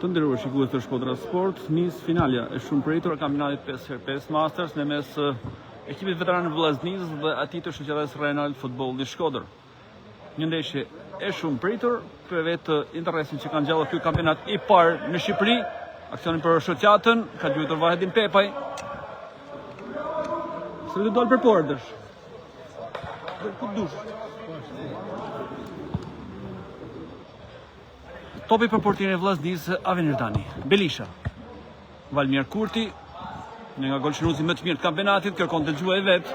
Të nderuar shikues të Shkodra Sport, nis finalja e shumëpritur e kampionatit 5x5 Masters në mes ekipit veteran Vllaznisë dhe atij të shoqatës rajonale të futbollit Shkodër. Një ndeshje e shumëpritur për vetë interesin që ka ngjallur ky kampionat i parë në Shqipëri. Aksionin për shoqatën ka gjuajtur Vahedin Pepaj. Se do dalë për portësh. Ku dush? Topi për portierin e Vllaznisë, Avenir Dani. Belisha. Valmir Kurti, një nga golshënuesit më të mirë të kampionatit, kërkon të gjuajë vetë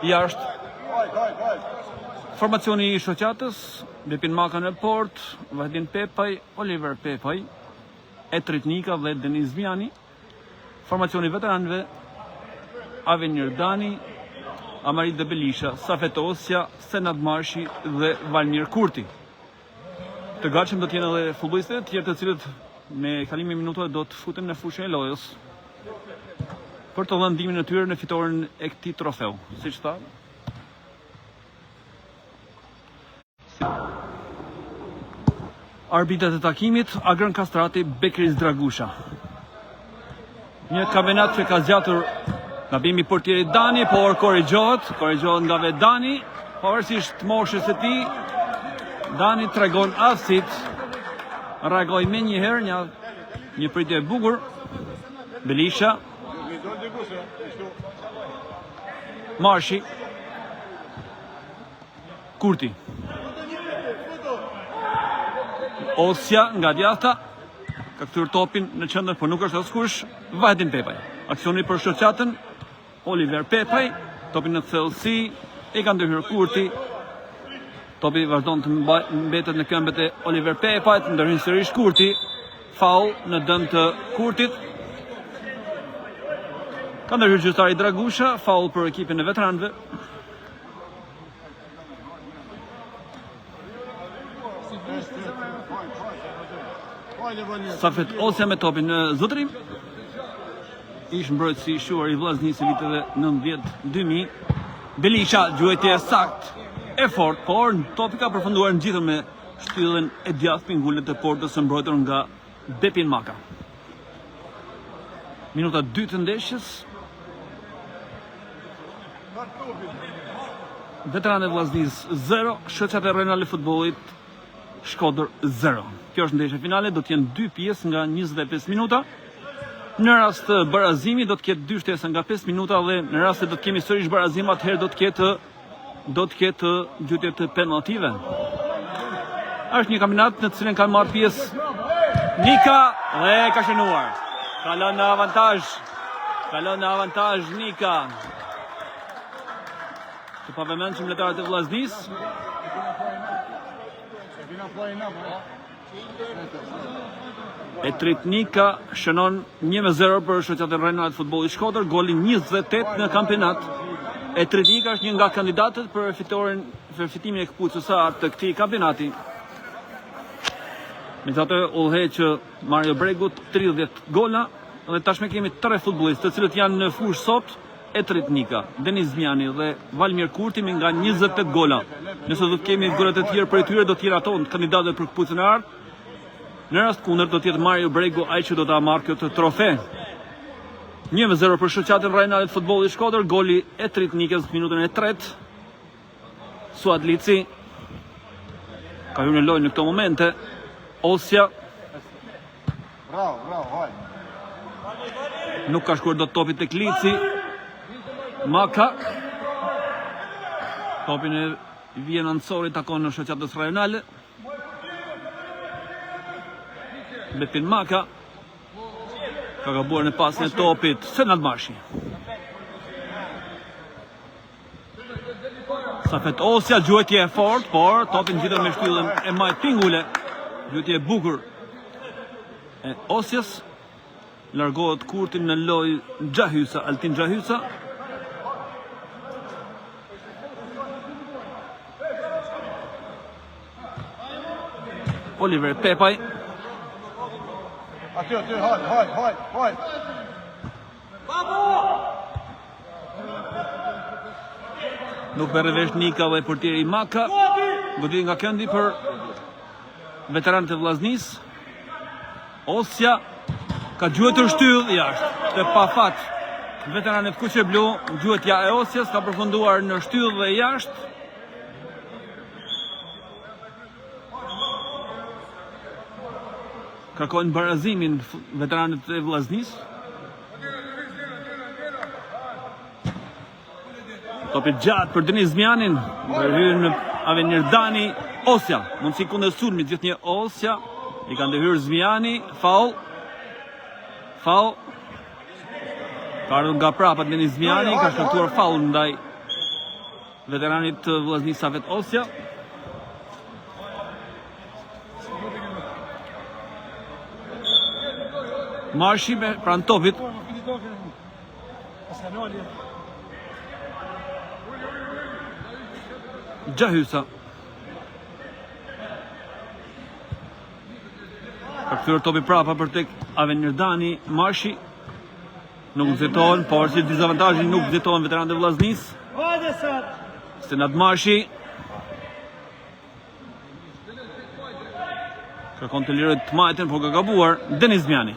jashtë. Formacioni i shoqatës, Bepin Maka në portë, Vahedin Pepaj, Oliver Pepaj, Etrit Nika dhe Denis Zmijani. Formacioni i veteranëve, Avenir Dani, Amarit dhe Belisha, Safet Osja, Senad Marshi dhe Valmir Kurti. Të gatshëm do të jenë edhe futbollistët e tjerë të cilët me kalimin e minutave do të futen në fushën e lojës për të dhënë ndihmën e tyre në fitoren e këtij trofeu, siç tha. Arbitrat e takimit, Agron Kastrati, Bekris Dragusha. Një kampionat që ka zgjatur gabimi i portierit Dani, por korrigjohet, korrigjohet nga vetë Dani, pavarësisht moshës së tij, Dani tregon aftësitë, reagoi menjëherë një, një pritje e bukur, Belisha, Marshi, Kurti. Osja nga djathta ka kthyer topin në qendër, por nuk është askush. Vahedin Pepaj. Aksioni për shoqatën Oliver Pepaj, topin në thellësi e ka ndërhyrë Kurti. Topi vazhdon të mbetet në këmbët e Oliver Pepajt, ndërhyn sërish Kurti. Faull në dëm të Kurtit. Ka ndërhyrë gjyqtari Dragusha, faull për ekipin e veteranëve. Safet Osja me topin në zotërim. Ish mbrojtësi i shquar i Vllaznisë së viteve 90-2000. Belisha gjuajtje e saktë e fortë, por topi ka përfunduar ngjitur me shtyllën e djathtë pingule të portës së mbrojtur nga Bepin Maka. Minuta 2 të ndeshjes. Veteranët e Vllaznisë 0, Shoqata Rajonale e Futbollit Shkodër 0. Kjo është ndeshja finale, do të jenë dy pjesë nga 25 minuta. Në rast të barazimi do të ketë dy shtesa nga 5 minuta dhe në rast se do të kemi sërish barazim, atëherë do të ketë do të ketë gjuajtje të penalltive. Është një kampionat në të cilin kanë marrë pjesë Nika dhe ka shënuar. Kalon në avantazh. Kalon në avantazh Nika. Të pavëmendshëm lojtarët e Vllaznisë. Etrit Nika shënon 1-0 për shoqatën rajonale të futbollit Shkodër, goli 28 në kampionat. Etrit Nika është një nga kandidatët për fitoren për fitimin e këpucës së artë të këtij kampionati. Megjithatë udhëheq Mario Bregu 30 gola dhe tashmë kemi tre futbollistë të cilët janë në fushë sot. Etrit Nika, Denis Zmijani dhe Valmir Kurti me nga 28 gola. Nëse do të kemi gola të tjerë prej tyre, do të jenë ato kandidatët për këpucën e artë. Në rast kundër do të jetë Mario Bregu ai që do ta marrë këtë trofe. 1-0 për shoqatën rajonale të futbollit Shkodër, goli Etrit Nikës në minutën e tretë. Suad Lici ka hyrë në lojë në këto momente. Osja Bravo, bravo, hajde. Nuk ka shkuar dot topi tek Lici. Maka. Topi në vijën anësore i takon shoqatës rajonale. Bepin Maka. Ka gabuar në pasin e topit. Senad Marshi. Safet Osja, gjuajtje e fortë, por topi ngjitur me shtyllën e majtë pingule. Gjuajtje e bukur e Osjas. Largohet Kurti në lojë Xhahysa, Altin Xhahysa. Oliver Pepaj. Aty, aty, hajde, hajde, hajde, hajde. Nuk merr vesh Nika dhe portieri Maka. Goditje nga këndi për veteranët e Vllaznisë. Osja ka gjuajtur shtyllë jashtë të pafat. Veteranët kuqeblu, gjuajtja e Osjas ka përfunduar në shtyllë dhe jashtë. Kërkojnë barazimin veteranët e Vllaznisë. Topi gjatë për Denis Zmijanin, ndërhyn Avenir Dani, Osja, mundësi kundërsulmit, gjithnjë Osja, i ka ndërhyrë Zmijani, faull, faull, ka ardhur nga prapa Denis Zmijani, ka shkaktuar faull ndaj veteranit të Vllaznisë Safet Osja. Marshi me pranë topit. Xhahysa. Ka kthyer topi prapa për tek Avenir Dani, Marshi. Nuk nxitohen, pavarësisht dizavantazhit nuk nxitohen veteranët e Vllaznisë. Senad Marshi. Kërkon të lirojë të majtën, por ka gabuar Denis Zmijani.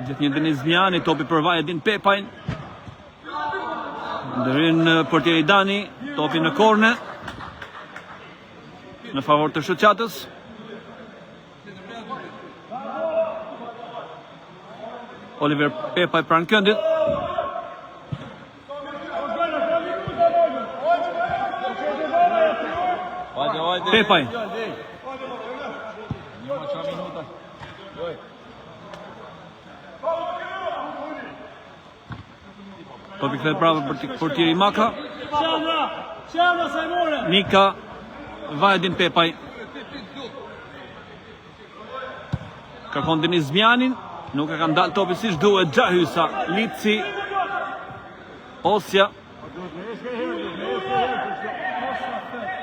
Gjithnjë Denis Zmijani, topi për Vajedin Pepajn. Ndërhyn portieri Dani, topi në korner. Në favor të shoqatës. Oliver Pepaj pranë këndit. Pepaj. Topi kthehet prapë për tek portieri Maka. Nika Vajedin Pepaj. Kërkon Denis Zmijanin, nuk e ka ndalë topi siç duhet, Xhahysa, Lici, Osja,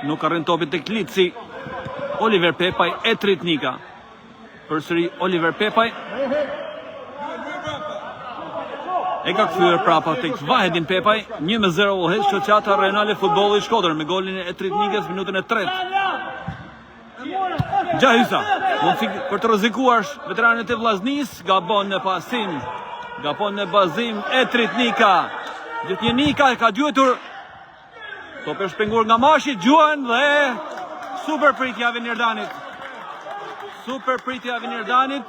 nuk arrin topi tek Lici, Oliver Pepaj, Etrit Nika, përsëri Oliver Pepaj, e ka kthyer prapa tek Vahedin Pepaj, 1-0 udhëheq shoqata rajonale e futbollit Shkodër me golin e Etrit Nikës minutën e tretë. Xhahysa, mundësi për të rrezikuar veteranët e Vllaznisë, gabon në pasim, gabon në pasim, Etrit Nika, gjithnjë Nika e ka gjuajtur, topi është penguar nga Marshi, gjuan dhe super pritja e Avenir Danit, super pritja e Avenir Danit,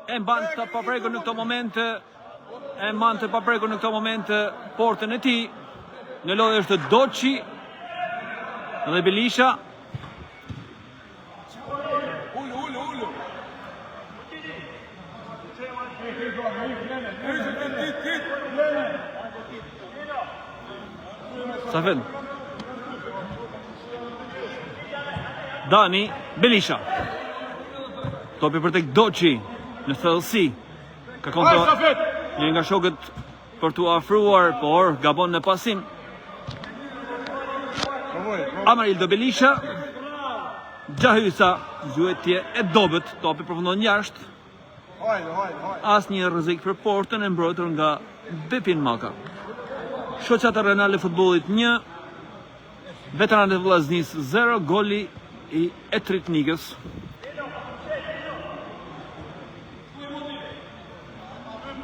e mban të paprekur në këto momente, e mban të paprekur në këto momente portën e tij. Në lojë është Doçi dhe Belisha. Safet. Dani Belisha. Topi për tek Doçi në thellësi. Kërkon të një nga shokët për t'u afruar, por gabon në pasim. Amarildo Belisha. Xhahysa, gjuajtje e dobët, topi përfundon jashtë. Asnjë rrezik për portën e mbrojtur nga Bepin Maka. Shoqata Rajonale e Futbollit 1, Veteranët e Vllaznisë 0, goli i Etrit Nikës.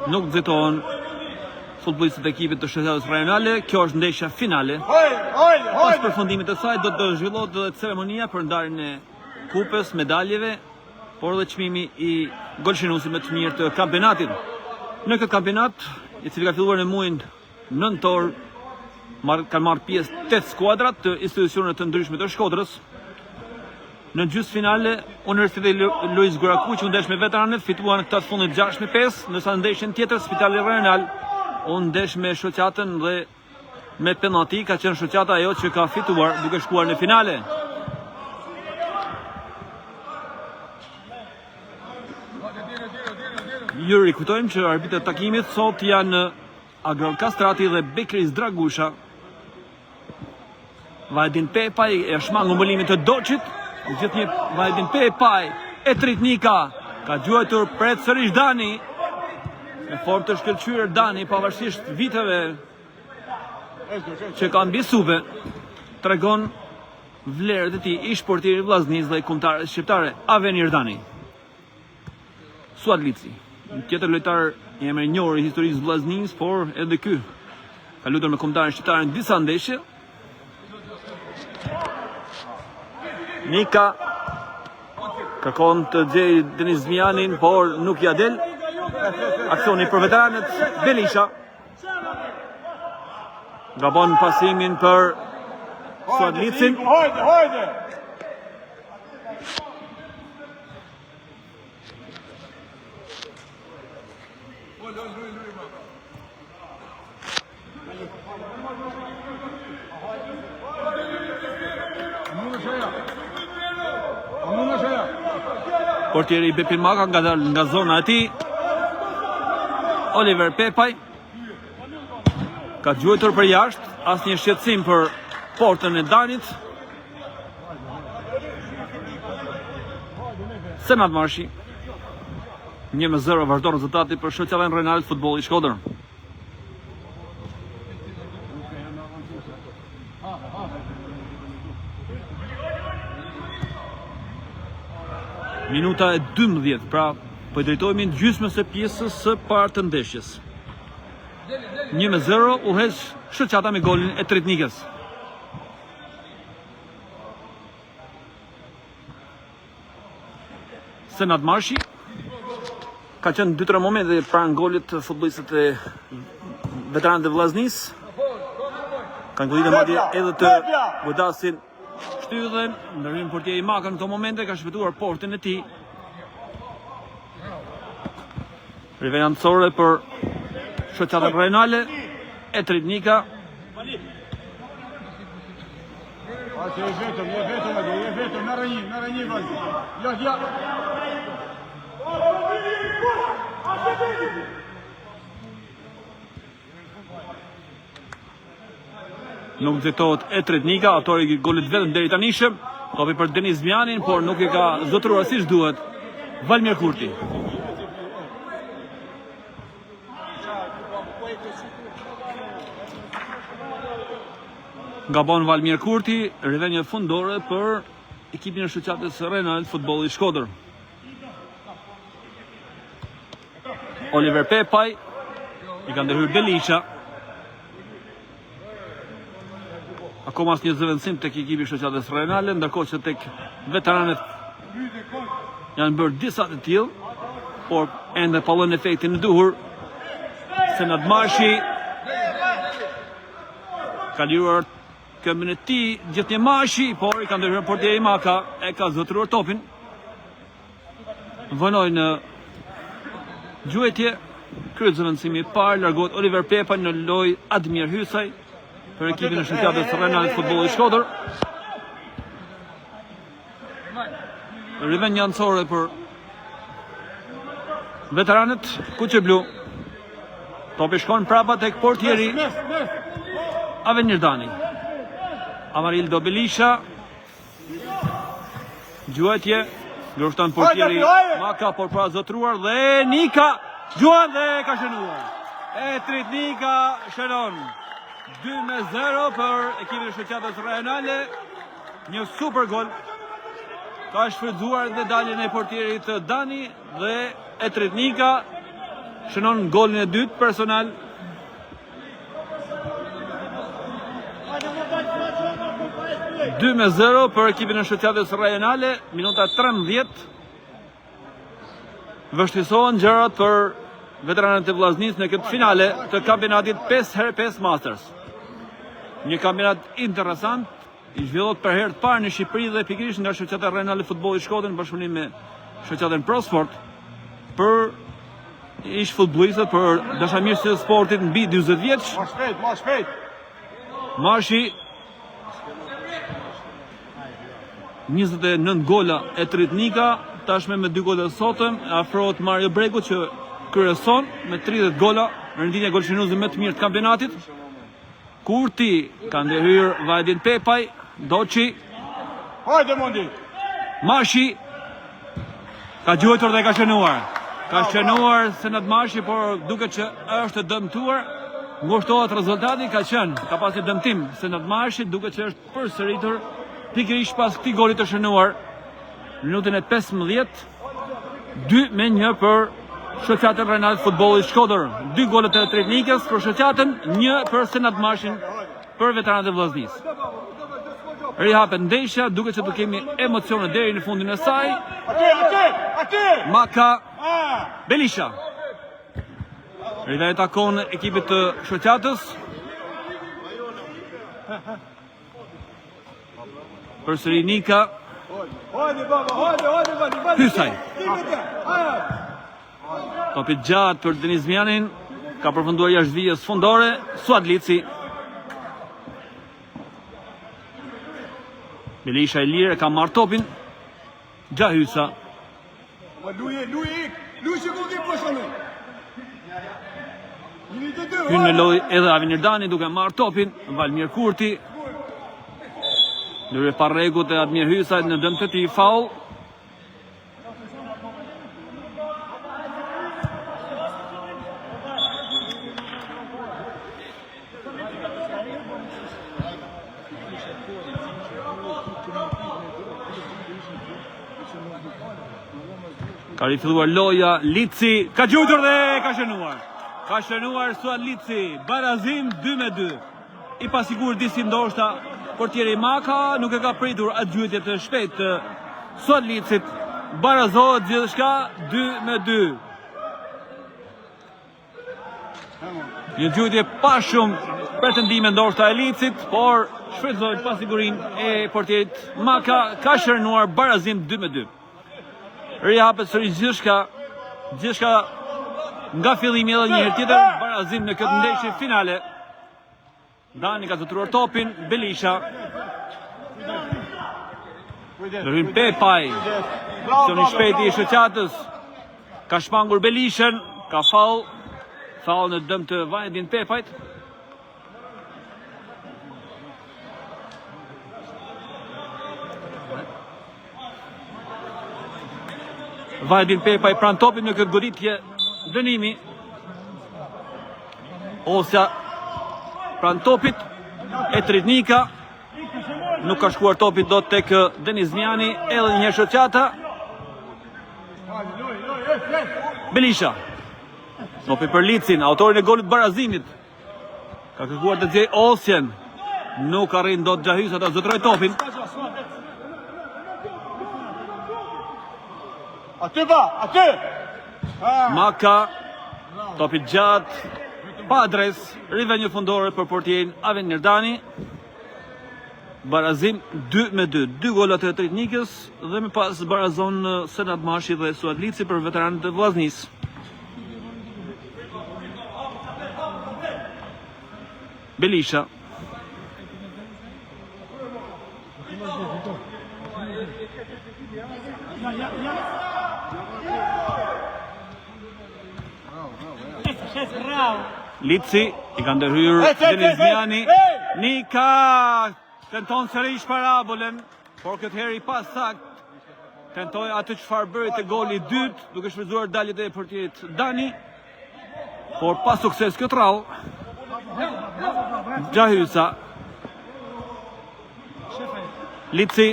Nuk nxitohen futbollistët e ekipit të shoqatës rajonale. Kjo është ndeshja finale. Pas përfundimit të saj do të zhvillohet edhe ceremonia për ndarjen e kupës, medaljeve por edhe çmimi i golshënuesit më të mirë të kampionatit. Në këtë kampionat, i cili ka filluar në muajin nëntor, marr, kanë marrë pjesë 8 skuadra të institucioneve të ndryshme të Shkodrës. Në gjysmëfinale, Universiteti Luiz Gurakuqi u ndesh me veteranët, fituan këta të fundit 6-5, ndërsa në ndeshjen tjetër Spitali Rajonal u ndesh me shoqatën dhe me penallti ka qenë shoqata ajo që ka fituar duke shkuar në finale. Ju rikujtojmë që arbitrat e takimit sot janë Agron Kastrati dhe Bekris Dragusha. Vajdin Pepaj e shmangu mbulimit të Doçit, gjithnjë Vajdin Pepaj Etrit Nika ka gjuajtur pret sërish Dani. Me formë të shkëlqyer Dani pavarësisht viteve që ka mbi supe tregon vlerët e tij ish portieri i Vllaznisë dhe i kombëtares shqiptare Avenir Dani. Suad Lici, një tjetër lojtar i emër i njohur i historisë së Vllaznisë, por edhe ky ka luajtur me kombëtaren shqiptare në disa ndeshje. Nika kërkon të gjejë Denis Zmijanin, por nuk ia del. Aksioni për veteranët Berisha. Gabon pasimin për Suad Licin. Hajde, hajde! Portieri Bepin Maka nga dalë nga zona e tij. Oliver Pepaj ka gjuajtur për jashtë, asnjë shqetësim për portën e Danit. Senat Marshi 1-0 vazhdon rezultati për shoqatën Renal Futbolli Shkodër. Minuta e 12, pra po i drejtohemi gjysmës së pjesës së parë të ndeshjes. 1-0 udhëheq shoqata me golin e Etrit Nikës. Senat Marshi ka qenë 2-3 momente pranë golit të futbollistët e veteranët e Vllaznisë. Kanë goditur madje edhe të godasin shtyllën, ndërhyn portieri Maka në këto momente ka shpëtuar portën e tij. Rivënie anësore për shoqatën rajonale Etrit Nika. Hajde, je vetëm, je vetëm, je je vetëm, merre një, merre një vazhdi. Ja, ja. Nuk nxitohet Etrit Nika, autori i golit vetëm deri tanishëm. Topi për Denis Zmijanin, por nuk e ka zotëruar siç duhet. Valmir Kurti. Gabon Valmir Kurti, rivënie fundore për ekipin e shoqatës Renal Futbolli Shkodër. Oliver Pepaj i ka ndërhyrë Berisha. Akoma asnjë zëvendësim tek ekipi i shoqatës Renale, ndërkohë që tek veteranët janë bërë disa të tillë, por ende pa dhënë efektin e duhur. Senad Marshi ka liruar këmbën e tij, gjithnjë Marshi, por i ka ndërhyrë portieri Maka, e ka zotëruar topin. Vonoi në gjuajtje, kryhet zëvendësimi i parë, largohet Oliver Pepa në lojë Admir Hysaj për ekipin e shoqatës Renal Futbolli Shkodër. Rivënie anësore për veteranët kuqeblu. Topi shkon prapa tek portieri Avenir Dani. Amarildo Berisha Gjuajtje, grushton portieri Maka, por pa zotëruar dhe Nika gjuan dhe ka shënuar. Etrit Nika shënon 2-0 për ekipin e shoqatës rajonale. Një super gol. Ka shfrytëzuar dhe daljen e portierit Dani dhe Etrit Nika shënon golin e dytë personal 2 me 0 për ekipin e shoqatës rajonale, minuta 13. Vështirësohen gjërat për veteranët e Vllaznisë në këtë finale të kampionatit 5x5 Masters. Një kampionat interesant, i zhvillohet për herë të parë në Shqipëri dhe pikërisht nga shoqata rajonale e futbollit Shkodër në bashkëpunim me shoqatën Pro Sport për ish futbollistët për dashamirësit e sportit mbi 40 vjeç. Ma shpejt, ma shpejt. Marshi 29 gola Etrit Nika, tashmë me 2 gola sotëm, afrohet Mario Bregu që kryeson me 30 gola në renditjen e golshënuesve më të mirë të kampionatit. Kurti ka ndërhyrë Vajdin Pepaj, Doçi. Hajde Mondi. Marshi ka gjuajtur dhe ka shënuar. Ka shënuar Senad Marshi, por duket që është dëmtuar. Ngushtohet rezultati, ka qenë, ka pasur dëmtim Senad Marshi, duket që është përsëritur pikërisht pas këtij goli të shënuar në minutën e 15. 2 me 1 për Shoqatën Rajonale të Futbollit Shkodër. Dy gola të Etrit Nikës për Shoqatën, një për Senat Mashin për veteranët e Vllaznisë. Rihapet ndeshja, duket se do kemi emocione deri në fundin e saj. Aty, aty, aty! Maka Belisha. Rita i takon ekipit të Shoqatës. Përsëri Nika. Hajde baba, hajde, hajde baba, hajde. Hysaj. Topi gjatë për Denis Mjanin, ka përfunduar jashtë vijës fundore, Suad Lici. Belisha i lirë e ka marrë topin, Xhahysa. Po luje, luje, luje që ku ke po shonë. Hyn në lojë edhe Avenir Dani duke marrë topin, Valmir Kurti. Ndërhyrje e parregullt e Admir Hysajt në dëm të tij, faull. Ka rifilluar loja, Lici, ka gjuajtur dhe ka shënuar. Ka shënuar Suad Lici, barazim 2 me 2. I pasigurt disi ndoshta, portieri Maka nuk e ka pritur atë gjuajtje të shpejtë të Suad Licit. Barazohet gjithçka 2 me 2. Një gjuajtje pa shumë pretendime ndoshta e Licit, por shfrytëzoi pasigurinë e portierit Maka, ka shënuar barazim 2 me 2. Rihapet sërish gjithçka, gjithçka nga fillimi edhe një herë tjetër barazim në këtë ndeshje finale. Dani ka zotëruar topin, Belisha. Ndërhyn Pepaj. Aksion i shpejtë i shoqatës. Ka shmangur Belishën, ka faull. Faull në dëm të Vajdin Pepajt. Vajdin Pepaj pranë topit në këtë goditje dënimi. Osja pranë topit Etrit Nika nuk ka shkuar topi dot tek Denis Mjani edhe një herë shoqata. Belisha. Topi për Licin, autorin e golit barazimit. Ka kërkuar të gjejë Osjen. Nuk arrin dot Xhahysa ta zotërojë topin. Aty ba, aty. Maka topi gjatë pa adresë, rivënie fundore për portierin Avenir Dani. Barazim 2 me 2, 2 gola të Etrit Nikës dhe më pas barazon Senat Mashi dhe Suad Lici për veteranët e Vllaznisë. Belisha. Lici i ka ndërhyrë Denis Mjani. Nika tenton sërish parabolën, por këtë herë i pasaktë. Tentoi atë çfarë bëri te goli i dytë, duke shfrytëzuar daljet e portierit Dani. Por pa sukses këtë radhë. Xhahysa. Lici.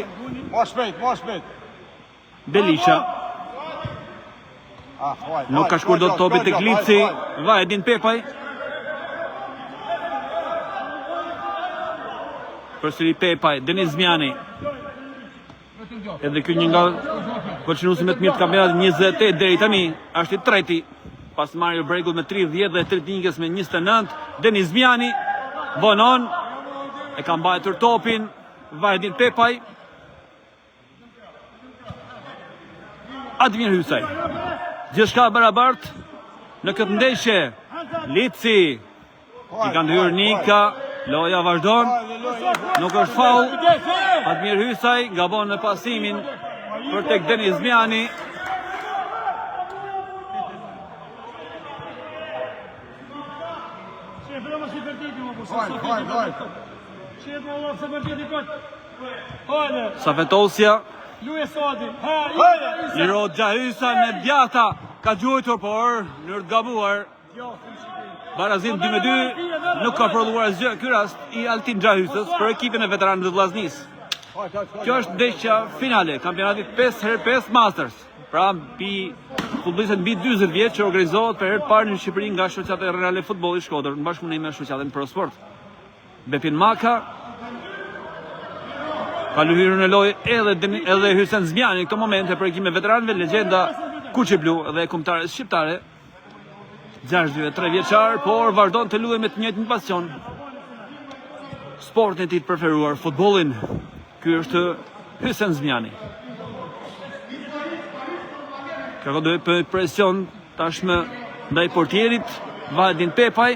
Ma shpejt, ma shpejt. Belisha. Ah, Nuk ka shkuar dot topi tek Lici. Vajdin Pepaj. Përsëri Pepaj, Denis Mjani. Edhe ky një nga golshënuesit më të mirë të kampionatit 28 deri tani, është i treti pas Mario Bregut me 30 dhe Etrit Nikës me 29. Denis Mjani vonon e ka mbajtur topin Vajdin Pepaj. Admir Hysaj. Gjithçka barabart në këtë ndeshje. Lici I ka ndërhyrë Nika, loja vazhdon, nuk është faull. Admir Hysaj gabon në pasimin për tek Denis Mjani. Safet Osja Lirohet Xhahysa në djathta Ka gjuajtur por në të gabuar Barazim 2 me 2, nuk ka prodhuar asgjë ky rast i Altin Xhahysës për ekipin e veteranëve të Vllaznisë. Kjo është ndeshja finale, kampionatit 5x5 Masters. Pra mbi futbollistët mbi 40 vjeç që organizohet për herë të parë në Shqipëri nga Shoqata Rajonale e Futbollit Shkodër në bashkëpunim me Shoqatën Pro Sport. Bepin Maka ka hyrë në lojë edhe edhe Hysen Zmijani në këto momente për ekipin e veteranëve legjenda kuqeblu dhe kombëtares shqiptare. 63 vjeçar, por vazhdon të luajë me të njëjtin pasion. Sportin e tij të preferuar, futbollin. Ky është Hysen Zmijani. Kërkon të bëjë presion tashmë ndaj portierit Vahedin Pepaj.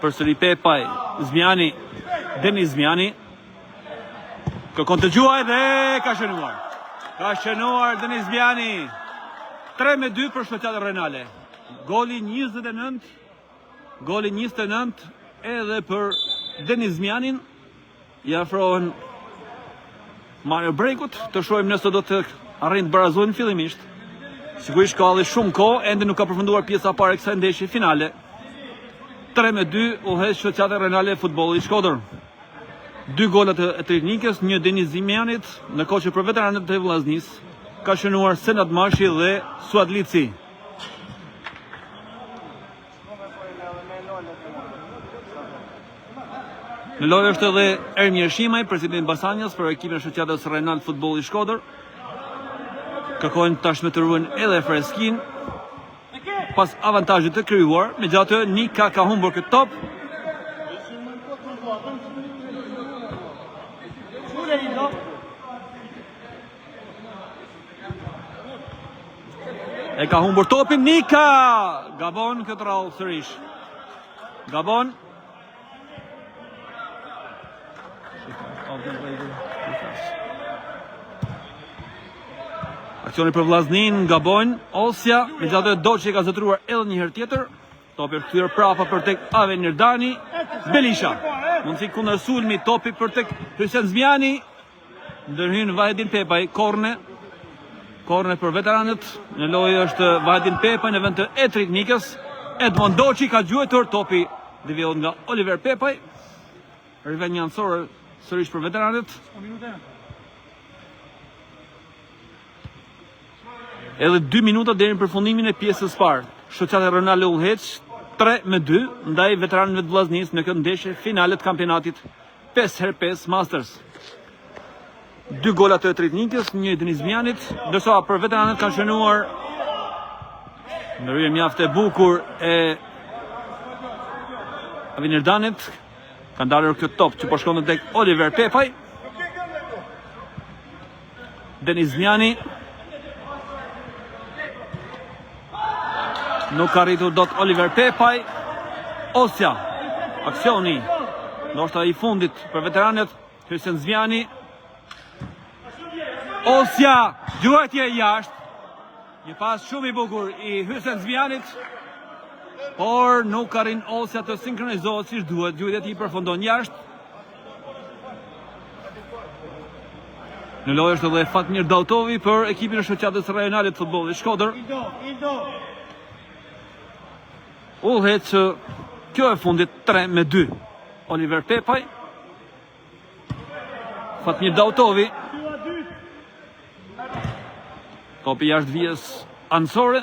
Përsëri Pepaj, Zmijani, Denis Zmijani. Kërkon të gjuajë dhe ka shënuar. Ka shënuar Denis Zmijani. 3 me 2 për shoqatën rajonale. Goli 29, goli 29 edhe për Denis Zmijanin. I afrohen Mario Bregut, të shohim nëse do të arrijnë të barazojnë fillimisht. Sigurisht ka edhe shumë kohë, ende nuk ka përfunduar pjesa e parë e kësaj ndeshje finale. 3 me 2 udhëheq shoqata rajonale e futbollit Shkodër. Dy gola të Etrit Nikës, një Denis Zmijanit, ndërkohë që për veteranët e Vllaznisë ka shënuar Senad Mashi dhe Suad Lici. Në lojë është edhe Ermir Shimaj, presidenti i Basanjas për ekipin e shoqatës rajonale të futbollit Shkodër. Kërkojnë tashmë të ruajnë edhe freskinë pas avantazhit të krijuar, megjithatë Nika ka humbur këtë top. E ka humbur topin Nika! Gabon këtë radhë sërish. Gabon. Aksioni për Vllazninë, gabojnë, Osja, megjithatë Doçi e ka zotëruar edhe një herë tjetër. Topi është kthyer prapa për tek Avenir Dani, Belisha. Mundësi kundërsulmi, topi për tek Hysen Zmijani. Ndërhyn Vahedin Pepaj, korne. Korne për veteranët. Në lojë është Vahedin Pepaj në vend të Etrit Nikës. Edmond Doçi ka gjuajtur topi devijohet nga Oliver Pepaj. Rivënie anësore sërish për veteranët. Edhe 2 minuta deri në përfundimin e pjesës së parë. Shoqata Rajonale udhëheq 3 me 2 ndaj veteranëve të Vllaznisë në këtë ndeshje finale të kampionatit 5x5 Masters. Dy gola të Etrit Nikës, një i Denis Zmijanit, ndërsa për veteranët kanë shënuar ndërhyrje mjaft e bukur e Avenir Danit, ka ndalur këtë top që po shkon tek Oliver Pepaj. Denis Zmijani Nuk ka arritur dot Oliver Pepaj Osja Aksioni Ndoshta i fundit për veteranët Hysen Zmijani Osja Gjuajtje jashtë Një pas shumë i bukur i Hysen Zmijanit Por nuk arrin Osja të sinkronizohet siç duhet Gjuajtja e tij përfundon jashtë Në lojë është edhe Fatmir Dautovi për ekipin e shoqatës rajonale të futbollit Shkodër. Udhëheq kjo e fundit 3 me 2. Oliver Pepaj. Fatmir Dautovi. Topi jashtë vijës anësore.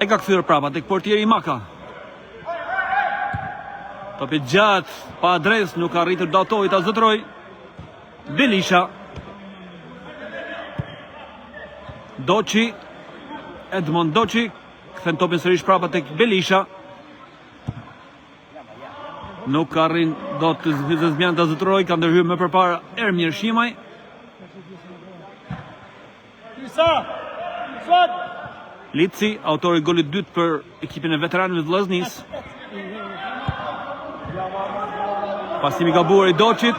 E ka kthyer prapa tek portieri Maka. Topi gjatë, pa adresë, nuk ka arritur Dautovi ta zotërojë. Belisha. Doçi. Edmond Doçi kthen topin sërish prapa tek Belisha. Nuk arrin dot Zmijani ta zotërojë, ka ndërhyrë më përpara Ermir Shimaj. Lici, autori i golit dytë për ekipin e veteranëve të Vllaznisë. Pasimi i gabuar i Doçit.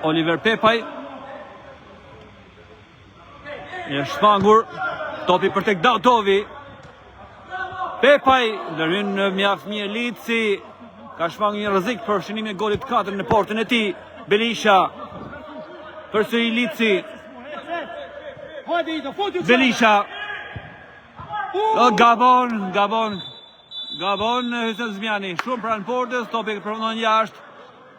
Oliver Pepaj. E shmangur topi për tek Dautovi. Pepaj ndërhyn mjaft mirë Lici. Ka shmangur një rrezik për shënimin e golit 4 në portën e tij. Belisha. Përsëri Lici. Belisha. O, Gabon, Gabon. Gabon Hysen Zmijani, shumë pranë portës, topi përfundon jashtë.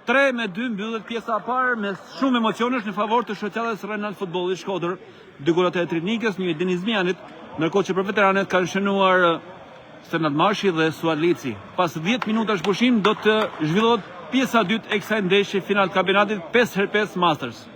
3 me 2 mbyllet pjesa e parë me shumë emocionesh në favor të shoqatës Renal Futbolli Shkodër. Dy golat e Etrit Nikës, një i Denis Zmijanit, ndërkohë që për veteranët kanë shënuar Senat Mashi dhe Suat Lici. Pas 10 minutash pushim do të zhvillohet pjesa e dytë e kësaj ndeshje final të kampionatit 5x5 Masters.